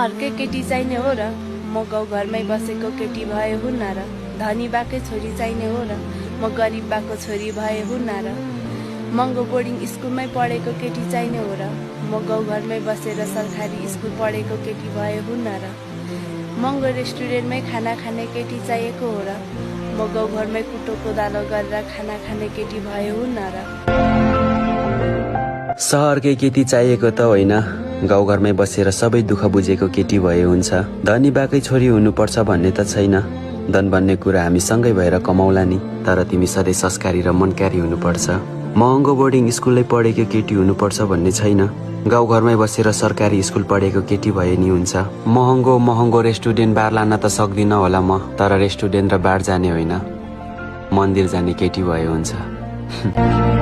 सहरकै केटी चाहिने हो र म गाउँ घरमै बसेको केटी भए हुन्न र धनी बाकै छोरी चाहिने हो र म गरिब बाको छोरी भए हुन्न र महँगो बोर्डिङ स्कुलमै पढेको केटी चाहिने हो र म गाउँ घरमै बसेर सरकारी स्कुल पढेको केटी भए हुन्न र महँगो रेस्टुरेन्टमै खाना खाने केटी चाहिएको हो र म गाउँ घरमै कुटो कोदालो गरेर खाना खाने केटी भए हुन्न र सहरकै केटी चाहिएको त होइन, गाउँघरमै बसेर सबै दुःख बुझेको केटी भए हुन्छ। धनी बाकै छोरी हुनुपर्छ भन्ने त छैन, धन भन्ने कुरा हामी सँगै भएर कमाउला नि। तर तिमी सधैँ संस्कारी र मनकारी हुनुपर्छ। महँगो बोर्डिङ स्कुलमै पढेको केटी हुनुपर्छ भन्ने छैन, गाउँघरमै बसेर सरकारी स्कुल पढेको केटी भए नि हुन्छ। महँगो रेस्टुरेन्ट बार लान त सक्दिनँ होला म, तर रेस्टुरेन्ट र बार जाने होइन, मन्दिर जाने केटी भए हुन्छ।